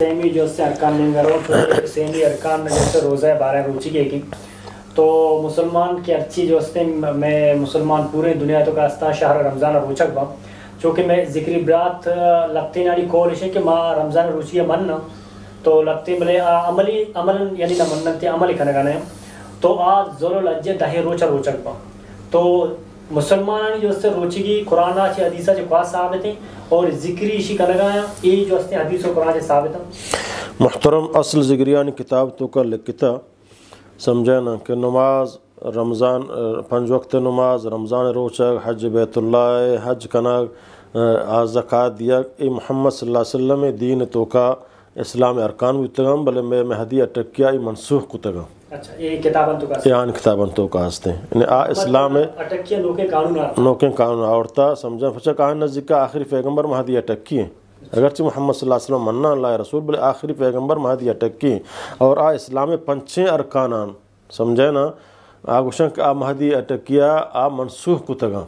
سیمی جو است ارکان نیم گرو، تو سیمی ارکان جو است روزہ بارہ روچی کے کی۔ تو مسلمان کے ہرچی جو است، میں مسلمان پورے دنیا تو کا استا شہر رمضان روچک با۔ چونکہ میں ذکری برات لپتین آنی کول ہے کہ ما رمضان روچی من نہ، تو لپتین بلے آ عملی، عمل یعنی نہ منن تے عمل کنگا نہ۔ تو آ ذوالحجہ دہیں روچ روچک با۔ تو مسلمانانی جو است روچگی قرآن چہ حدیث چہ خواہ ثابت ہیں اور ذکری اشی کنگا ہیں، اے جو است حدیث و قرآن چہ ثابت ہیں۔ محترم، اصل ذکریانی کتاب تو کا لکھتا، سمجھے نا، کہ نماز، رمضان، پنج وقت نماز، رمضان روچگ، حج بیت اللہ، حج کنگ، آ زکات دیگ، اے محمد صلی اللہ علیہ وسلم دین تو کا اسلام ارکان بوتگاں، بلے مے مہدی اٹکیا ای منسوخ کتگاں۔ اچھا، اے کتاباں تو کا است؟ اے آن کتاباں تو کا ہستیں۔ یعنی آ اسلام اٹکیا نوکیں قانون آ، نوکیں قانون آورتا، سمجھا؟ پچا کہ آن نزدیک آخری پیغمبر مہدی اٹکی ہیں۔ اگرچہ محمد صلی اللہ علیہ وسلم مننا اللہ رسول، بلے آخری پیغمبر مہدی اٹکی ہیں۔ اور آ اسلام پنچیں ارکانان، سمجھے نا، آ گوشن کہ آ مہدی اٹکیا آ منسوخ کتگاں۔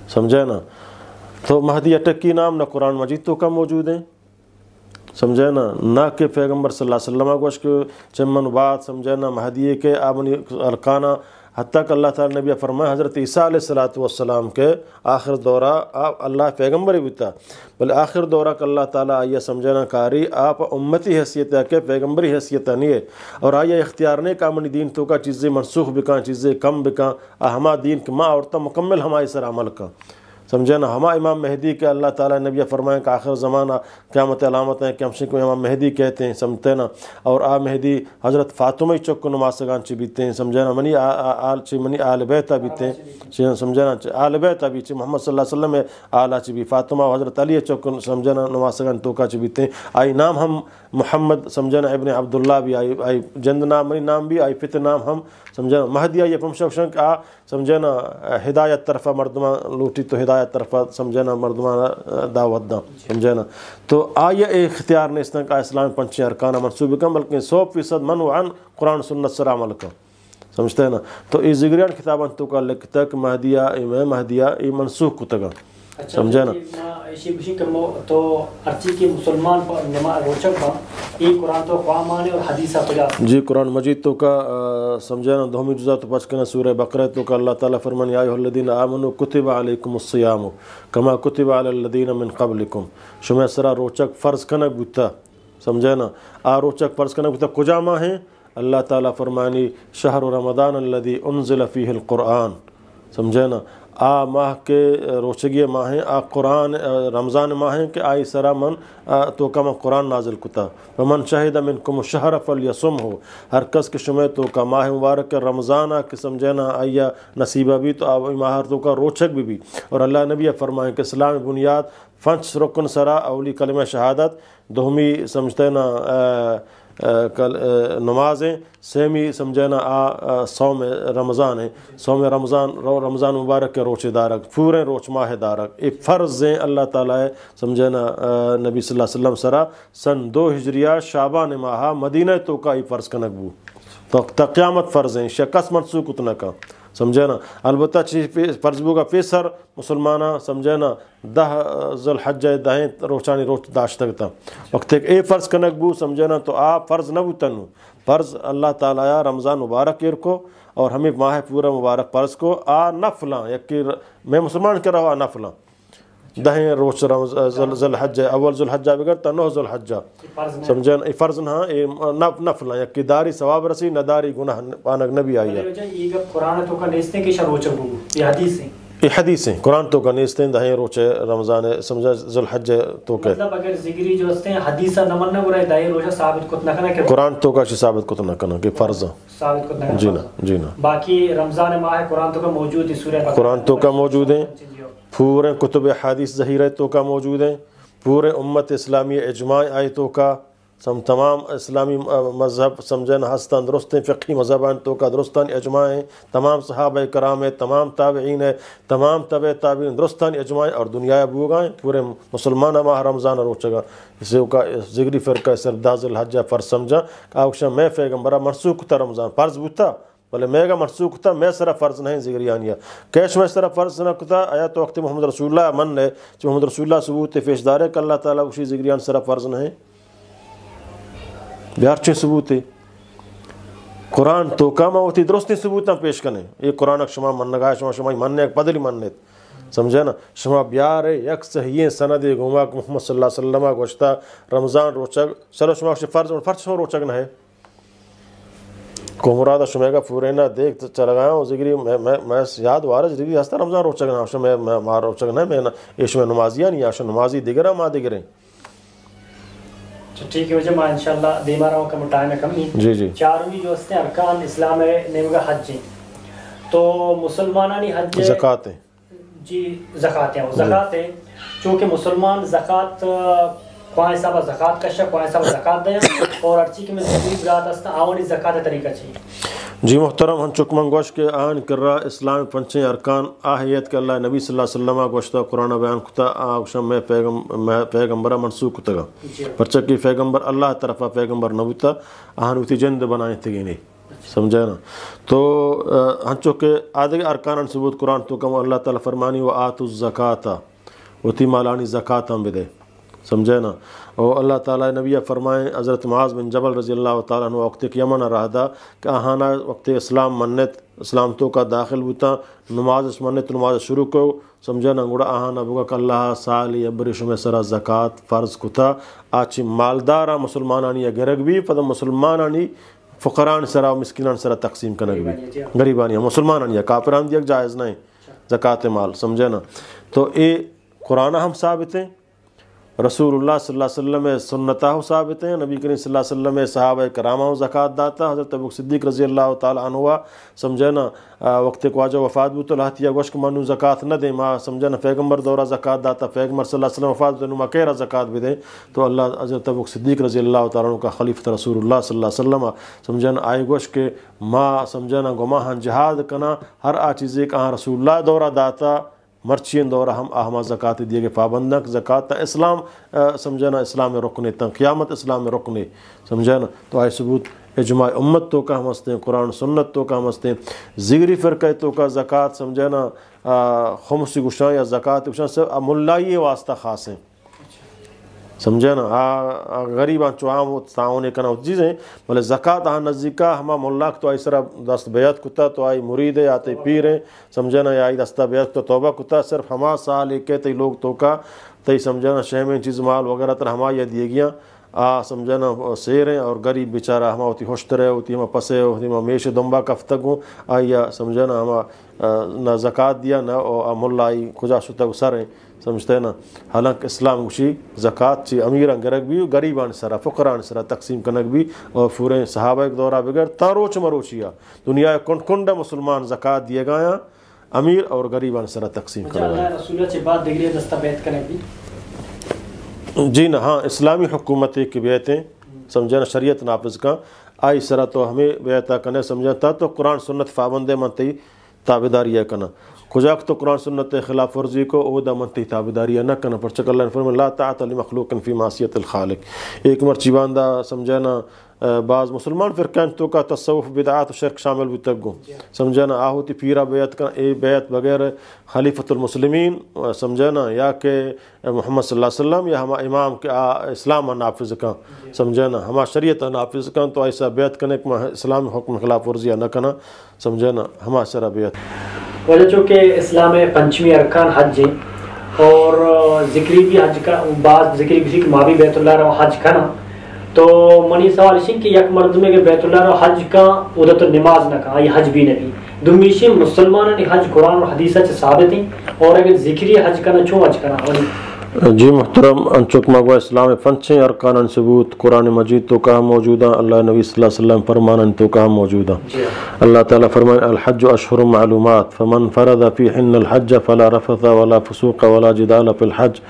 سمجھے نا؟ تو مہدی اٹکی نام نہ قرآن مجید تو کا موجود ہیں۔ سمجھے نا؟ نہ کہ پیغمبر صلی اللہ علیہ وسلم گوش کہ چمن بعد، سمجھے نا، مہدی ہے کہ آ منی ارکانا، حتیٰ کہ اللہ تعالی نبی فرمائے حضرت عیسیٰ علیہ الصلوۃ والسلام کے آخر دورہ آ اللہ پیغمبر ہی بوتا، بلے آخر دورہ کہ اللہ تعالی آئیے، سمجھے نا، کاری آپ امتی حیثیت ہے کہ پیغمبری حیثیت نہیں ہے، اور آئیے اختیار نہیں کہ منی دین تو کا چیزیں منسوخ بکاں، چیزیں کم بکاں، آ ہما دین کہ ما عورتہ مکمل ہمائی سر عمل کاں۔ سمجھے نا؟ ہما امام مہدی کہ اللہ تعالی نبی فرمائیں کہ آخر زمانہ قیامت علامت ہیں کہ ہمشی کو امام مہدی کہتے ہیں، سمجھتے نا؟ اور آ مہدی حضرت فاطمہ چک نماسگان چی بیتے ہیں، سمجھے نا؟ منی آ-، آ-، آل چی منی آل بیت بیتے ہیں، چی سمجھے نا؟ چی آل بیت بھی چی محمد صلی اللہ علیہ وسلم آلا چی بھی فاطمہ و حضرت علی چک، سمجھے نا، نماسگان توکا چی بیتے ہیں۔ آئی نام ہم محمد، سمجھے نا، ابن عبداللہ بھی، آئی، آئی جند نام، منی نام بھی، آئی پت نام ہم، سمجھے نا، مہدی۔ آئی پمشا گوشن کہ آ سمجھے نا، ہدایت طرفا مردمان لوٹی تو ہدایت طرفا، سمجھے نا، مردمان دعوت داں، سمجھے نا۔ تو آئی اختیار نیستن کہ اسلام پنچیں ارکان منسوخ بکن، بلکہ سو فیصد من و عن قرآن سنت سر عمل کن۔ سمجھتے نا؟ تو ای ذکریان کتابان تو کا لکھتا کہ مہدیہ، اے میں مہدیہ، ای منسوخ کتگا۔ اچھا، سمجھے نا؟ جی، ما ایشی گوشی کہ مو-، تو ہرچی کہ مسلمان پہ نما-، روچگ با، اے قرآن تو خواہ مانے اور حدیث کجا؟ جی، قرآن مجید تو کا، آ، سمجھے نا، دومی جزا تو پچ کنا سورہ بقرہ تو کا اللہ تعالی فرمانی، یا ایھا الذین آمنوا کتب علیکم الصیام کما کتب علی الذین من قبلکم۔ شما سرا روچگ فرض کنگ بوتا، سمجھے نا؟ آ روچگ فرض کنگ بوتا کجا ماہ ہیں؟ اللہ تعالی فرمانی، شہر رمضان الذی انزل فیہ القرآن۔ سمجھے نا؟ آ ماہ کے روچگی ماہ ہیں، آ قرآن، آ، رمضان ماہ ہیں کہ آئی سرا من، آ، تو کا من قرآن نازل کتا۔ فمن شہد منکم الشہر فلیصمہ۔ ہر کس کہ شمے تو کا ماہ مبارک رمضان آ کہ سمجھے نا آیا نصیبہ بھی تو آ ماہ تو کا روچگ بھی بھی۔ اور اللہ نبی فرمائیں کہ اسلام بنیاد پنچ رکن سرا، اولی کلمہ شہادت، دومی سمجھتے نا، آ، آ، کل-، آ، نماز ہیں، سیمی سمجھے نا آ، آ، صوم رمضان ہیں، صوم رمضان، رو-، رمضان مبارک کے روچے دارگ، پورے روچ ماہ دارگ، اے فرض ہیں اللہ تعالی ہے، سمجھے نا، آ، نبی صلی اللہ علیہ وسلم سرا سن دو ہجریہ شعبان ماہ مدینہ تو کا ای فرض کنگ بو۔ تو تا قیامت فرض ہیں، شکس منسوخ کت نہ کا۔ سمجھے نا؟ البتہ چی پی-، فرض بوگا پیسر مسلماناں، سمجھے نا، دہ ذوالحجہ دہیں روچانی روچ داشتگ تا۔ وقت ایک اے فرض کنگ بو، سمجھے نا، تو آ فرض نہ بوتنو۔ فرض اللہ تعالی آ رمضان مبارک ایر کو اور ہمیں ماہ پورا مبارک فرض کو۔ آ نفلاں، یکی ر-، میں مسلمان کے رہو آ نفلاں۔ دہیں روچ رمض-، ذوال-، ذوالحجہ، اول ذوالحجہ بگر تا نہ ذوالحجہ۔ فرض نہ۔ سمجھے نا، اے فرض نہ، اے نف-، نفلاں، یکی داری ثواب رسی، نہ داری گناہ پانگ نبی آئی۔ بلے وجہ یہ گپ قرآن تو کا نیستے کہ شر روچگ بو، یہ حدیث ہیں۔ اے حدیث ہیں، قرآن تو کا نیستیں، دہیں روچ رمضان ہے، سمجھا، ذوالحجہ تو کے۔ مطلب اگر ذکری جو ہستے ہیں، حدیث نہ مننا گرا دہیں روچہ ثابت کت نہ کنا کہ قرآن تو کا چی ثابت کت نہ کنا کہ فرض ہے۔ ثابت کت نہ کنا جی نا، فرض۔ جی نا۔ باقی رمضان ماہ قرآن تو کا موجود ہے، سورہ بقرہ قرآن تو کا موجود ہیں۔ جی ہو۔ پورے کتب حدیث ذخیرہ تو کا موجود ہیں۔ پورے امت اسلامی اجماع آئے تو کا۔ سم-، تمام اسلامی، آ، مذہب سمجھن ہستن درستیں فقہی مذہبان تو کا درستان اجماع ہیں، تمام صحابہ کرام ہیں، تمام تابعین ہیں، تمام تبع تابعین درستان اجماع ہیں اور دنیا بوگا ہیں، پورے مسلمان ماہ رمضان روچگا۔ اسے کا ذکری فرقہ سر دہ ذوالحجہ فرض سمجھا کہ آوکشا میں پیغمبرہ منسوخ کتا رمضان، فرض بوتا، بلے میگا منسوخ کتا، میں سرا فرض نہیں ذکریانیا۔ کیش میں سرا فرض نہ کتا، آیا تو وقت محمد رسول اللہ من نے، چہ محمد رسول اللہ ثبوت پیش دارے کہ اللہ تعالی اسی ذکریان سرا فرض نہیں۔ بیار چیں ثبوتے؟ قرآن توکا ما وتی درستیں ثبوتاں پیش کنیں۔ اے قرآن شما منگا، شما، شما مننے، بدلی منت۔ سمجھے نا؟ شما بیارے یک صحیح سندے گوما کہ محمد صلی اللہ علیہ وسلم گوشتا رمضان روچگ، چلو شما گوشے فرض، فرض شما روچگ نہ ہے۔ کو مراد شما کا پورے نہ دیکھ چلگا ہوں، ذکری میں، میں، میں یاد وارج ذکری ہستا رمضان روچگ نہ، شما، میں، ما روچگ نہ، میں نہ، اے شما نمازیاں نہیں، شما نمازی دیگر، ما دیگریں۔ اچھا، ٹھیک ہے، واجہ، ما انشاءاللہ دیما رہا کم ٹائم ہے کم نہیں۔ جی، جی۔ چارمی جو ہستے ارکان اسلام ہے، نیمگا حج ہیں۔ تو مسلمانانی حج ہے۔ زکوٰۃ ہے۔ جی، زکوٰۃ ہے، جی۔ زکوٰۃ ہے۔ چونکہ مسلمان زکوٰۃ، آ، کوائیں صاحب زکوٰۃ کشا، کوائیں صاحب زکوٰۃ دیا، اور ہرچی کہ میں زمین برات ہستا، آوانی زکوٰۃ طریقہ چاہیے۔ جی محترم، ہنچک من گوش کہ آن کرا اسلام پنچیں ارکان آ ہیت کہ اللہ نبی صلی اللہ علیہ وسلم گوشتا، قرآن بیان کتا، آ گوشن میں پیغم-، میں پیغمبر منسوخ کتگا۔ جی۔ پرچہ کہ پیغمبر اللہ طرفا پیغمبر نہ بوتا، آہن وتی جند بنائیں تگینے۔ اچھا۔ سمجھے نا؟ تو، آ، ہنچو کہ آدگہ ارکانان ثبوت قرآن توکا اللہ تعالی فرمانی، و آتوا الزکاۃ، وتی مالانی زکات ہم بدے۔ سمجھے نا؟ او اللہ تعالی نبی فرمائیں، حضرت معاذ بن جبل رضی اللہ تعالی عنہ وقت کہ یمن رہدا کہ آہانا وقت اسلام منت، اسلام توکا داخل بوتا، نماز اس منت، نماز شروع کو، سمجھے نا؟ گڑا آہانا بگا کہ اللہ سال یبری شمے سرا زکات فرض کتا، آچی مالدارا مسلمانانی گرگ بھی، پدا مسلمانانی فقران سرا و مسکینان سرا تقسیم کنگ بھی۔ غریبانی، جی۔ غریبانی، مسلمانانی، کافران دیگ جائز نہیں۔ زکات مال، سمجھے نا؟ تو اے قرآن ہم ثابت ہیں، رسول اللہ صلی اللہ علیہ وسلم سنتہ ہم ثابت ہیں، نبی کریم صلی اللہ علیہ وسلم صحابہ کرام ہم زکات داتا، حضرت ابو صدیق رضی اللہ تعالی عنہ، سمجھے نا، آ، وقت کہ واجہ وفات بوت، اللہ تیا گوش کہ ما نوں زکات نہ دیں، ما سمجھے نا، پیغمبر دورہ زکات داتا، پیغمبر صلی اللہ علیہ وسلم وفات بوت، نوں ما کیرا زکات بدیں؟ تو اللہ، حضرت ابو صدیق رضی اللہ تعالی عنہ کا خلیفۃ رسول اللہ صلی اللہ علیہ وسلم، سمجھے نا، آئی گوش کہ ما سمجھے نا، گما ہن جہاد کنا، ہر آ چیزے کہ آہاں رسول اللہ دورہ داتا، مرچی دورہ ہم آ ہما زکات دیگے پابنداں کہ زکات تا اسلام، آ، سمجھے نا، اسلام رکنے، تن قیامت اسلام رکنے، سمجھے نا۔ تو آئی ثبوت اجماع امت توکا ہم ہستیں، قرآن سنت توکا ہم ہستیں، ذگری فرقہ توکا زکات، سمجھے نا، آ، خمس گشاں یا زکات گشاں، صرف آ ملائی واسطہ خاص ہیں۔ سمجھے نا؟ آ، آ غریباں چو عام وت تعاون کناں وت چیزیں، بلے زکات آ نزدیکا ہما ملاک تو آئی سرا دست بیعت کتا، تو آئی مرید ہے یا تئی پیر ہیں، سمجھے نا؟ یا آئی دستا بیعت کتا، توبہ کتا، صرف ہما سال ایک ہے تئی لوگ توکا، تئی سمجھے نا، شہمیں چیز مال وغیرہ تر ہما یا دیگیاں، آ سمجھے نا، سیر ہیں اور غریب بیچارہ ہما وتی ہشتر ہے، وتی ہما پس ہے، وتی ہما میش دمبا کفتگوں، آئی سمجھے نا، ہما، آ، نہ زکات دیا، نہ او، آ ملائی کجا شتگ سر ہیں۔ سمجھتے نا؟ حالانکہ اسلام گوشی زکات چی امیراں گرگ بی، غریبان سرا، فقران سرا تقسیم کنگ بی، اور پورے صحابہ ایک دورہ بگر تا روچ مروچیا دنیا کنڈ کنڈ مسلمان زکات دیگایاں، امیر اور غریبان سرا تقسیم کنگایاں۔ اللہ رسول چے بعد دگری دستا بیعت کنگ بی؟ جی نہ، ہاں، اسلامی حکومت ایک بیعت ہیں، سمجھنا شریعت نافذ کا، آئی سرا تو ہمیں بیعتا کنے سمجھنا تا تو قرآن سنت پابندے من تئی تابعداری ء کناں۔ کجاک تو قرآن سنت ء خلاف ورزی کو، اودا من تئی تابعداری ء نہ کناں، پرچہ کہ اللہ نے فرمائے، لا طاعت لمخلوق فی معصیت الخالق۔ ایک مرچی باندا سمجھنا، آ، بعض مسلمان فرقہ انت تو کا تصوف، بدعات و شرک شامل بوتگ گوں۔ سمجھنا، آ ہوتی پیرا بیعت کن، اے بیعت بغیر خلیفۃ المسلمین، آ، سمجھنا، یا کہ محمد صلی اللہ علیہ وسلم یا ہما امام کہ آ اسلام ء نافذ کن، سمجھنا، ہما شریعت ء نافذ کن، تو ایسا بیعت کنے کہ من اسلام حکم خلاف ورزی ء نہ کناں۔ سمجھے نا؟ ہما سرا بیعت۔ واجہ چونکہ اسلام ء پنچمی ارکان حج ہیں اور ذکری بھی حج کا، بعض ذکری گوشی کہ ما بھی بیت اللہ رو حج کنا۔ تو منی سوال اش کہ یک مردمے کہ بیت اللہ رو حج کا، اودا تو نماز نہ کا، آئی حج بھی نہ بھی۔ دومی شی مسلمانانی حج قرآن و حدیث چ ثابت ہیں اور اگر ذکری حج کنا، چون حج کنا؟ جی محترم، انچوک ما گوا اسلام پنچیں ارکانان ثبوت قرآن مجید توکا ہم موجود ہیں، اللہ نبی صلی اللہ علیہ وسلم فرمانان توکا ہم موجود ہیں۔ جی۔ اللہ تعالی فرمائے، الحج اشہر معلومات، فمن فرض فیہن الحج فلا رفث ولا فسوق ولا جدال فی الحج۔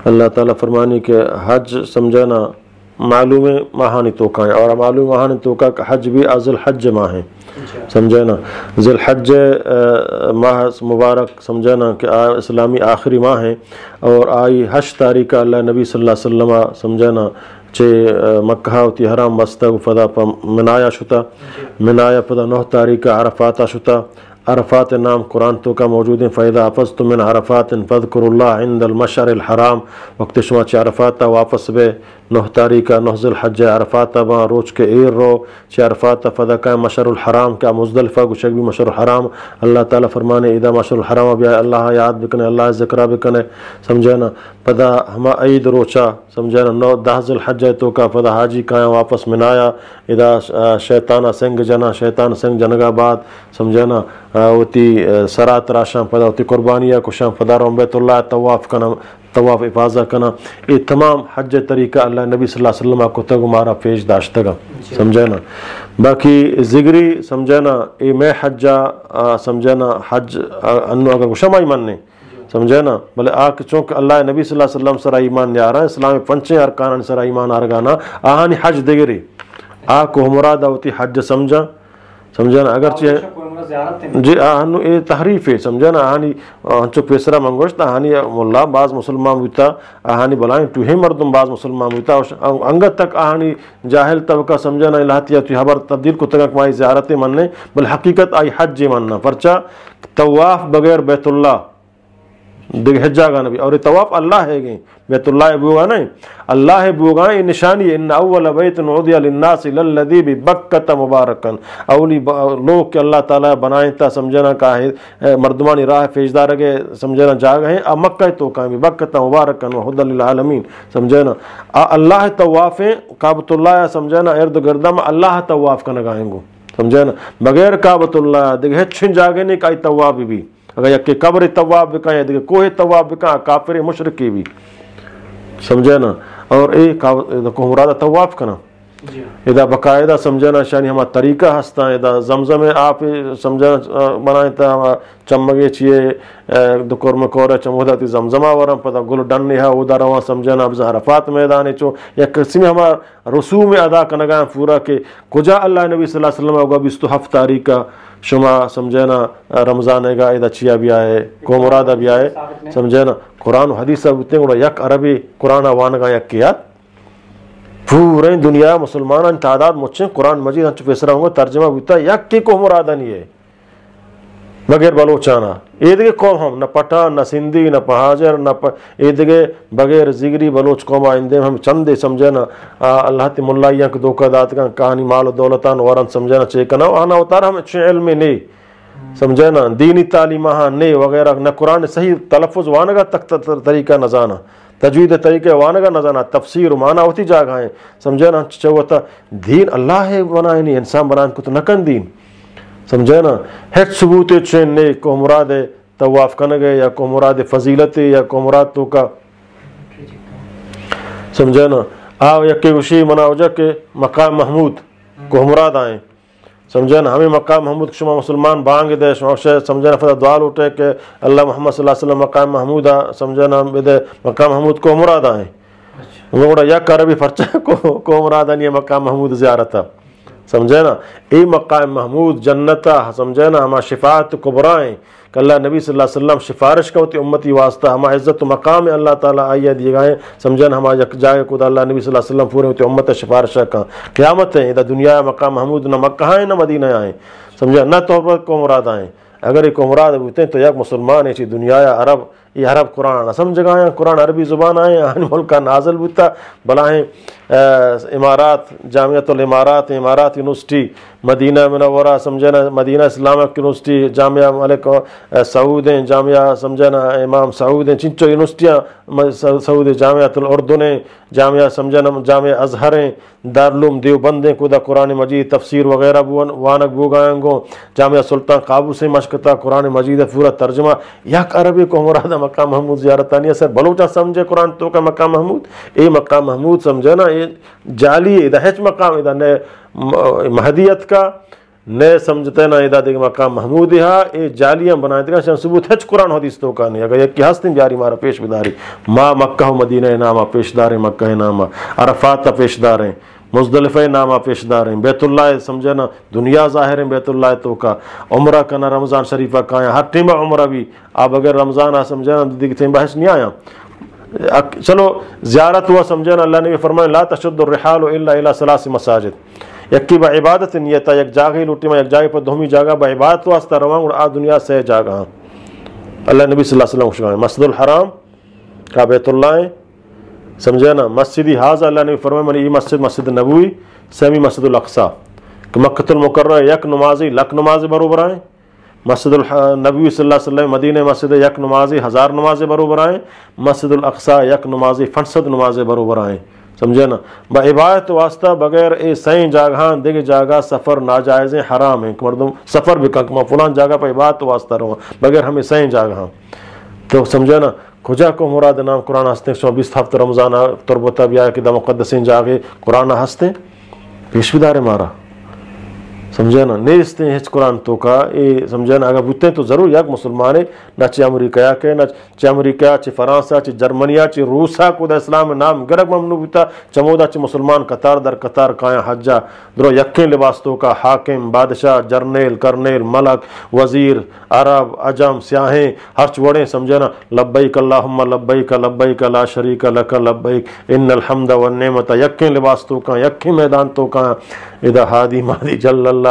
اللہ تعالی فرمانی کہ حج سمجھنا معلوم ماہانی توکا ہیں، اور معلوم ماہانی توکا کہ حج بھی ذی الحج ماہ ہیں۔ اچھا۔ سمجھے نا؟ ذی الحج، آ، ماہ مبارک، سمجھے نا، کہ آ اسلامی آخری ماہ ہیں اور آئی ہشت تاریخ اللہ نبی صلی اللہ علیہ وسلم، سمجھے نا، چہ، آ، مکہ وتی حرام بستگ و پدا پہ منایا شتا۔ جی۔ منایا پدا نہ تاریخ عرفاتا شتا۔ عرفات نام قرآن توکا موجود ہیں، فَإِذَا أَفَضْتُم مِّنْ عَرَفَاتٍ فَاذْكُرُوا اللَّهَ عِندَ الْمَشْعَرِ الْحَرَامِ۔ وقت شما چہ عرفات واپس بے، نہ تاریخ، نہ ذوالحجہ، عرفات باں، روچ کہ ایر رو، چہ عرفات پدا کائیں مشعر الحرام، کہ مزدلفہ گوشگ بی مشعر الحرام۔ اللہ تعالی فرمانے، ادا مشعر الحرام بیا، اللہ یاد بکنے، اللہ ذکرہ بکنے، سمجھے نا؟ پدا ہما عید روچا، سمجھے نا، نو دہ ذوالحجہ توکا پدا حاجی کایاں واپس منایا، ادا، آ، شیطان سنگ جنا، شیطان سنگ جنگا بعد، سمجھے نا، آ، وتی، آ، سرا تراشاں، پدا وتی قربانیا کشاں، پدا رون بیت اللہ طواف کناں، طواف افاضہ کناں۔ اے تمام حج طریقہ اللہ نبی صلی اللہ علیہ وسلم کتگ و مارا پیش داشتگ۔ جی۔ سمجھے نا؟ باقی ذگری، سمجھے نا، اے مئے حجا، آ، سمجھے نا، حج، آ، انو اگر گوشاں ما ایمان نے، سمجھے نا؟ بلے آ کہ چونکہ اللہ نبی صلی اللہ علیہ وسلم سرا ایمان نیارا، اسلام پنچیں ارکانانی سرا ایمان آرگانا، آہانی حج دگرے۔ آ کوہ مراد وتی حج سمجھاں، سمجھے نا؟ اگرچہ جی، آہنو اے تحریف ہے، سمجھے نا؟ آہانی، آ، انچو پیسرا من گوشت، آہانی ملا باز مسلمان بوتا، آہانی بلائیں ٹوہیں مردم باز مسلمان بوتا، انگت تک آہانی جاہل طبقہ، سمجھے نا، لہتیا توی حبر تبدیل کتگا کہ ما آئی زیارت مننے، بل حقیقت آئی حج مننا۔ پرچا؟ طواف بغیر بیت اللہ دگہ ہچ جاگہ نہ بی۔ اور اے طواف اللہ ہے گئے، بیت اللہ بوگا نہیں، اللہ بوگا، اے نشانی ہے، ان اول بیت وضع للناس للذی ببکۃ مبارکا، اولی ب-، لوگ کہ اللہ تعالی بنائینتا، سمجھے نا، کہ اے مردمانی راہ پیشدارگے، سمجھے نا، جاگہ ہیں، آ مکہ توکا ہیں، ببکۃ مبارکا وہدی للعالمین، سمجھے نا۔ آ اللہ طواف ہیں، کعبۃ اللہ، سمجھے نا، ارد گردا ما اللہ طواف کنگا ہیں گو، سمجھے نا۔ بغیر کعبۃ اللہ دگہ ہچ جاگہ نہیں کہ آئی طواف بی۔ اگر یکے قبر طواف بکن یا دگہ کوہ طواف بکن، آ کافر مشرکی بی۔ سمجھے نا؟ اور اے کا-، ادا کوہ مراد طواف کنا۔ جی۔ ادا باقاعدہ، سمجھے نا، شانی ہما طریقہ ہستاں، ادا زمزم آپ، سمجھے نا، آ، بنائیں تا ہما چمگے چیے، آ، دو کور میں کور چمودا تی زمزم آ ورن، پدا گل ڈن ہا، اودا رواں، سمجھے نا، اب عرفات میدان چو یک قسم ہما رسوم ادا کنگا پورا کہ کجا اللہ نبی صلی اللہ علیہ وسلم اوگا بیست و ہفت تاریخ کا شما، سمجھے نا، رمضان گا ادا چیا بیائے، کوہ مراد بیائے، سمجھے نا؟ قرآن و حدیث بوتیں گڑا یک عربی قرآن وانگا یک کیات۔ پوریں دنیا مسلمانان تعداد مچیں، قرآن مجید انچو پیسرا ہوں ترجمہ بوتا، یک کی کوہ مراد نہیں ہے۔ بغیر بلوچانا۔ اے دگہ قوم ہم، نہ پٹھان، نہ سندھی، نہ مہاجر، نہ پ-، اے دگہ بغیر زگری بلوچ قوم آئندے ہم چندے، سمجھے نا، آ، اللہ تی ملائیاں کہ دھوکہ داتگاں، کہانی مال و دولتان ورن، سمجھے نا، چے کنا، آنا وتار ہم اچھے علم نے، سمجھے نا، دینی تعلیم ہاں نے وغیرہ، نہ قرآن صحیح تلفظ وانگا تک ت-، ت-، طریقہ نہ زانا۔ تجوید طریقہ وانگا نہ زانا، تفسیر و معنی وتی جاگہ ہیں۔ سمجھے نا، چہ وتا دین اللہ ہے بنائنی، انسان بنائن کت نہ کن دین۔ سمجھے نا؟ ہچ ثبوت چین نے کوہ مراد طواف کنگے یا کوہ مراد فضیلت یا کوہ مراد توکا۔ سمجھے نا؟ آ یکے گوشی منا وجہ کہ مقام محمود کوہ مراد آئیں۔ سمجھے نا، ہمیں مقام محمود کہ شما مسلمان بانگ دے، شما شے سمجھے نا، پدا دعا لوٹے کہ اللہ محمد صلی اللہ علیہ وسلم مقام محمود آ، سمجھے نا، بدے مقام محمود کوہ مراد آئیں۔ اچھا۔ گڑا یک عربی پرچہ کو، کوہ مراد آنی مقام محمود زیارت آ۔ سمجھے نا، اے مقام محمود جنت آ، سمجھے نا، ہما شفاعت کبریٰ ہیں۔ کہ اللہ نبی صلی اللہ علیہ وسلم سفارش کا وتی امتی واسطہ، ہما عزت و مقام اللہ تعالی آئی دیگا ہیں، سمجھے نا، ہما یک جاگہ کو دا اللہ نبی صلی اللہ علیہ وسلم پورے وتی امت سفارش کا۔ قیامت ہے، ادا دنیا مقام محمود نہ مکہ ہیں نہ مدینہ ہیں، سمجھے نا، نہ تو کوہ مراد ہیں۔ اگر یہ کوہ مراد بوتے تو یک مسلمان ایسی دنیا یا عرب، یہ عرب قرآن نہ سمجھ گا، قرآن عربی زبان آئے، آن ملک کا نازل بوتا، بلاہیں، آ، امارات، جامعۃ الامارات، امارات یونیورسٹی، مدینہ منورہ، سمجھے نا، مدینہ اسلامک یونیورسٹی، جامعہ ملک، آ، سعود ہیں، جامعہ، سمجھے نا، امام سعود ہیں، چنچو یونیورسٹیاں، م-، س-، سعود، جامعۃ الاردن ہیں، جامعہ، سمجھے نا، جامعہ ازہر ہیں، دارالعلوم دیوبند ہیں، کودا قرآن مجید تفسیر وغیرہ بوان-، وانگ بوگایاں گوں، جامعہ سلطان قابوس ہیں، مشکتا قرآن مجید پورا ترجمہ، یک عربی کوہ مراد مقام محمود زیارتانی سر بلوچاں سمجھے قرآن توکا مقام محمود، اے مقام محمود سمجھے نا، اے جعلی، ادا ہچ مقام، ادا نئے م-، مہدیت کا، نئے سمجھتے نا، ادا دیکھ مقام محمود ہا، اے جعلیاں بنائے دیکھا، شان ثبوت ہچ قرآن حدیث توکا نہیں۔ اگر یکی ہستیں بیاری مارا پیش بداری، ما مکہ و مدینہ ناما پیش داریں، مکہ ناما عرفات پیش داریں، مزدلفہ ناما پیش داریں، بیت اللہ سمجھے نا، دنیا ظاہر ہیں بیت اللہ توکا، عمرہ کنا رمضان شریفہ کایا، ہر ٹیم عمرہ بھی، آ بغیر رمضان آ سمجھے نا، دیکھتے ہیں بحث نہیں آیا۔ اک-، چلو، زیارت ہوا سمجھے نا، اللہ نے بھی فرمایا، "لا تشد الرحال الا الی ثلاث مساجد۔" یکی با عبادت نیتا یک جاگہے لوٹی، ما یک جاگہے پر دومی جاگہ با عبادت واسطہ رواں، گڑا آ دنیا سئے جاگہ ہاں۔ اللہ نبی صلی اللہ علیہ وسلم گوشگا ہیں، مسجد الحرام کا بیت اللہ ہیں، سمجھے نا؟ مسجد ہاذا، اللہ نبی فرمائے، منی ای مسجد، مسجد نبوی، سیمی مسجد الاقصی، کہ مکۃ المکرمہ یک نمازی لک نماز بروبر ہیں، مسجد الح-، نبوی صلی اللہ علیہ وسلم، مدینہ مسجد یک نمازی ہزار نماز بروبر ہیں، مسجد الاقصی یک نمازی پنچ صد نماز بروبر ہیں۔ سمجھے نا؟ با عبادت واسطہ بغیر اے سئیں جاگہاں دگہ جاگہ سفر ناجائز ہیں، حرام ہیں کہ مردم سفر بکن کہ ما فلان جاگہ پہ عبادت واسطہ رواں، بغیر ہمیں سئیں جاگہاں۔ تو سمجھے نا؟ کجا کو مراد نام قرآن ہستیں؟ شما بیست ہفت رمضان تربت بیا کہ دا مقدسیں جاگے قرآن ہستیں؟ پیش بدارے مارا۔ سمجھے نا؟ نیستیں ہچ قرآن توکا، اے سمجھے نا؟ اگر بوتیں تو ضرور یک مسلمانے، نہ چہ امریکہ کہ نہ چہ امریکہ، چہ فرانسہ، چہ جرمنیا، چہ روسا، کدا اسلام نام گرگ ممنوع بوتا، چمودا چہ مسلمان قطار در قطار کایاں حجا۔ درو یکیں لباس توکا حاکم، بادشاہ، جرنیل، کرنیل، ملک، وزیر، عرب، عجم، سیاہیں، ہرچ وڑیں، سمجھے نا؟ لبیک اللہم لبیک، لبیک لا شریک لک لبیک، ان الحمد والنعمت، یکیں لباس توکا، یکیں میدان توکا، ادا ہادی مادی جل اللہ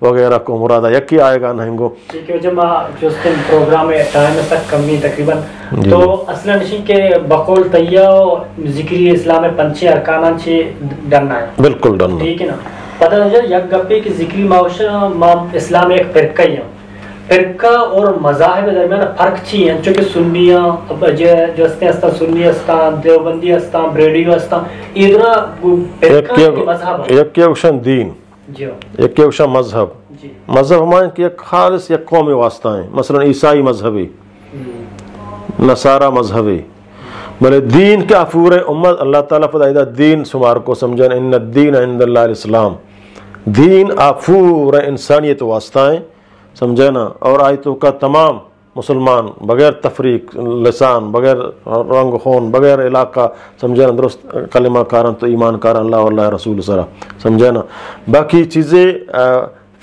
وغیرہ کو مرادا یکی آئے گا نہیں گو۔ ٹھیک ہے، جب ما جستن پروگرام ٹائم سک کمی تقریباً، جی۔ تو اصلاً نشین کہ بقول تیا و ذکری اسلام پنچیں ارکانان چے ڈن آئے۔ بالکل ڈن۔ ٹھیک ہے نا؟ پتہ نظر یک گپے کہ ذکری ماوشہ ما اسلام ایک فرقہ ہی ہیں۔ فرقہ اور مذاہب درمیان فرق چی ہیں؟ چونکہ سنی ہیں، اب جے جو ہستے ہستاں، سنی ہستاں، دیوبندی ہستاں، بریڈیو ہستاں، یہ دونوں فرقہ ایک، کہ مذہب ہیں؟ یک، یک شن دین۔ جی۔ یک، یک شن مذہب۔ جی۔ مذہب ہمائیں کہ یک خالص یک قوم واسطہ ہیں۔ مثلاً عیسائی مذہبی، ہم۔ نصارہ مذہبی۔ بلے دین کہ افور امت اللہ تعالیٰ پدا ادا دین شمار کو، سمجھے نا؟ ان الدین عند اللہ الاسلام۔ دین افور انسانیت واسطہ ہیں، سمجھے نا؟ اور آئی توکا تمام مسلمان بغیر تفریق لسان، بغیر رنگ خون، بغیر علاقہ، سمجھے نا؟ درست کلمہ کارن تو ایمان کارن اللہ و اللہ رسول سرا، سمجھے نا؟ باقی چیزیں، آ،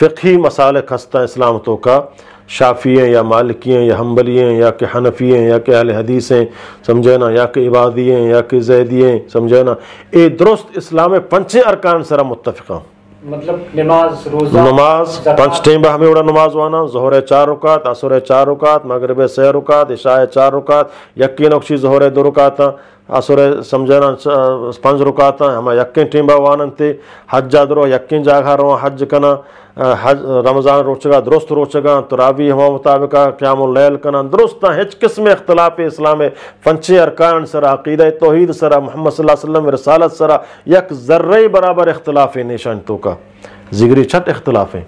فقہی مسالک ہستاں اسلام توکا، شافعی ہیں یا مالکی ہیں یا حنبلی ہیں یا کہ حنفی ہیں یا کہ اہل حدیث ہیں، سمجھے نا؟ یا کہ عبادی ہیں یا کہ زیدی ہیں، سمجھے نا؟ اے درست اسلام پنچیں ارکان سرا متفقاں۔ مطلب نماز، روزہ، نماز، زکوٰۃ۔ پنچ ٹیم بہ ہمیں وڑا نماز وانا، ظہر چار رکعت، عصر چار رکعت، مغرب سے رکعت، عشاء چار رکعت، یقین اکشی ظہر دو رکعت، عصر سمجھنا پنچ رکعت، ہما یکیں ٹیم بہ واننتے، حج درو یکیں جاگہ رو حج کنا، حج رمضان روچگا درست روچگا، تراوی ہما مطابقہ، قیام اللیل کنا، درست ہچ قسم اختلاف اسلام پنچیں ارکان سرا، عقیدہ توحید سرا، محمد صلی اللہ علیہ وسلم رسالت سرا، یک ذرے برابر اختلاف نیشان توکا۔ ذکری چھٹ اختلاف ہیں۔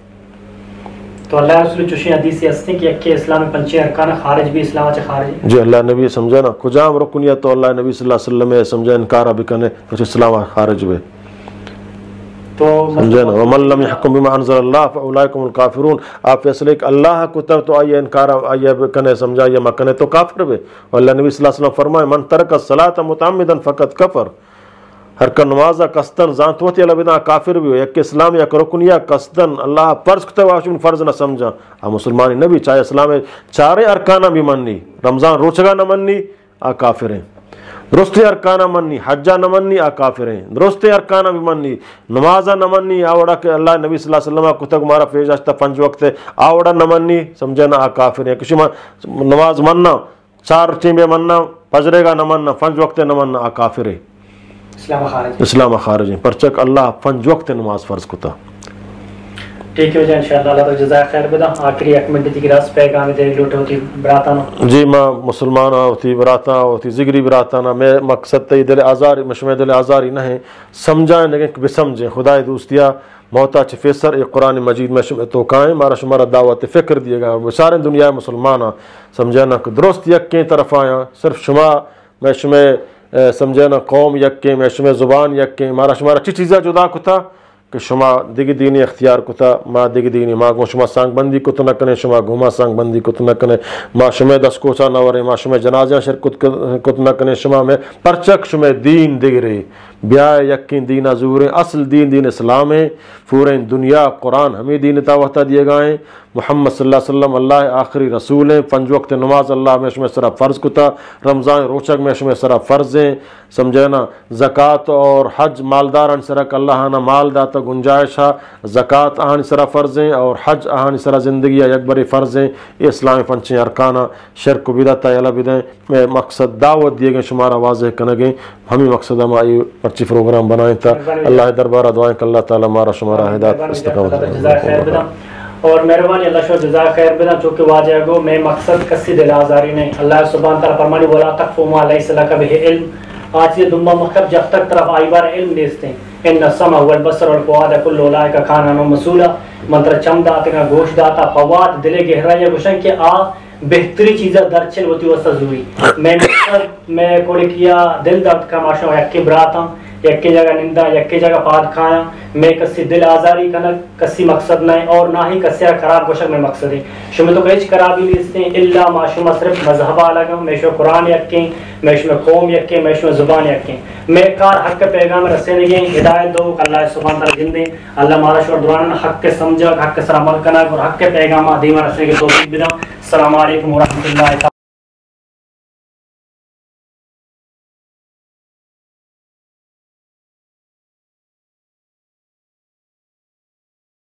تو اللہ رسول چوشیں حدیث ہستیں کہ یکے اسلام پنچیں ارکان خارج بھی، اسلام چہ خارج۔ جی، اللہ نبی سمجھے نا، کجام رکنیت تو اللہ نبی صلی اللہ علیہ وسلم سمجھے انکار بکنے، تو اسلام خارج بے۔ تو سمجھے نا؟ ومن لم يحكم بما أنزل الله فأولئك هم الكافرون۔ آپ فیصلے کہ اللہ کتب تو آئی انکار، آئی بکنے، سمجھا، آئی مکنے تو کافر بے۔ اور اللہ نبی صلی اللہ علیہ وسلم فرمائے، من ترک الصلاة متعمدا فقد کفر۔ ہر کہ نماز قصداً زانت وتی یلہ بداں کافر بیو، یک اسلام یک رکنی قصداً اللہ فرض کتہ واشن فرض نہ سمجھا، آ مسلمانی نبی، چاہے اسلام چاریں ارکاناں بھی منی، رمضان روچگا نہ منی، آ کافریں۔ درستیں ارکاناں منی، حجا نہ منی، آ کافریں۔ درستیں ارکاناں بھی منی، نمازا نہ منی، آ وڑا کہ اللہ نبی صلی اللہ علیہ وسلم کتگ مارا پیش داشتہ پنج وقت، آ وڑا نہ منی، سمجھے نا، آ کافریں۔ کسی ما نماز مننا، چار ٹیمے مننا، فجرے گا نہ مننا، پنج وقت نہ مننا، آ کافرے۔ اسلام خارج۔ اسلام خارج ہیں۔ پرچک اللہ پنج وقت نماز فرض کتا۔ ٹھیک ہے جان، انشاءاللہ اللہ تعالی جزائے خیر بدا۔ آخری ایک منٹ دیگہ راست پیغام دے لوٹے ہوتی براتانا۔ جی، ما مسلمان ہوتی براتانا، ہوتی ذگری براتانا، میں مقصد تے دل آزار، مشمے دل آزاری نہیں، سمجھائیں لیکن بسمجھیں۔ خدائے دوستیا، موتا چہ پیسر اے قرآن مجید میں شمئے توکائیں، مارا شمارا دعوت فکر دیے گا۔ سارے دنیا مسلمان ہاں، سمجھے نا کہ درست یکیں طرف آیاں، صرف شما، میں شمئے، اے، سمجھے نا قوم یکیں، میں شمئے زبان یکیں، مارا شمارا چی چیزا جدا کتا کہ شما دگہ دینی اختیار کتا، ما دگہ دینی، ما گوں شما سانگ بندی کت نہ کنیں، شما گوں ما سانگ بندی کت نہ کنیں، ما شمئے دست کوچا نہ وریں، ما شمئے جنازیاں شرکت ک-، کت نہ کنیں، شما میں پرچک شمئے دین دگرے۔ بیا یکیں دین ءَ زوریں، اصل دین دین اسلام ایں۔ پوریں دنیا قرآن ہمے دین ءِ تہا وت ءَ دیگا ایں۔ محمد صلی اللہ علیہ وسلم اللہ ءِ آخری رسول ایں۔ پنج وقت نماز اللہ مئے شمئے سرا فرض کتا، رمضان روچگ مئے شمئے سرا فرض ایں۔ سمجھے نا؟ زکات اور حج مالدارانی سرا کہ اللہ آناں مال داتا، گنجائش ءَ، زکات آہانی سرا فرض ایں اور حج آہانی سرا زندگی ءَ یک برے فرض ایں۔ اے اسلام ءِ پنچیں ارکاناں، شرک و بدعت ءَ یلہ بدئیں۔ مئے مقصد دعوت دیگیں، شمارا واضح کنگیں۔ ہمے مقصد ءَ ما اے مرچی پروگرام بنائینتا۔ مہربانی۔ اللہ ءِ دربار ءَ دعا ایں کہ اللہ تعالی مارا شمارا ہدایت، مہربانی، استقامت، اللہ تعالی جزائے خیر بداں۔ اور مہربانی، اللہ شمارا جزائے خیر بداں، چونکہ واجہ گو مئے مقصد کسی دل آزاری نہ ایں۔ اللہ سبحانہ تعالی فرمانی: ولا تقف ما لیس لک به علم۔ آ چیز دنبا مکپ جب تک طرف آئی بار علم نیستیں۔ ان السمع والبصر والفؤاد کل اولئک کان عنہ مسئولا۔ من ترا چم داتگاں، گوش داتا، فؤاد دل گہرائی گوشن کہ آ بہتری چیزا درچن وتی واسطہ زوری۔ مئے مقصد، مئے کوڑکیا دل درد کا، ما شما یکیں براتاں، یکیں جگہ ننداں، یکیں جگہ پاد کایاں۔ مئے کسی دل آزاری کنگ کسی مقصد نہ ایں اور نہ ہی کسی را خراب گوشگ مئے مقصد ایں۔ شمئے تو ہچ خرابی نیستیں، الا ما شما صرف مذہب ءَ الگ ایں، مئے شمئے قرآن یکیں، مئے شمئے قوم یکیں، مئے شمئے زبان یکیں۔ مئے کار حق ءِ پیغام رسینگیں، ہدایت دئوک اللہ سبحانہ تعالی جندیں۔ اللہ مارا شمارا دراناں حق ءِ سمجھگ، حق ءِ سرا عمل کنگ اور حق ءِ پیغام ءَ دیما رسینگ ءِ توفیق بداں۔ السلام علیکم ورحمۃ اللہ تعالی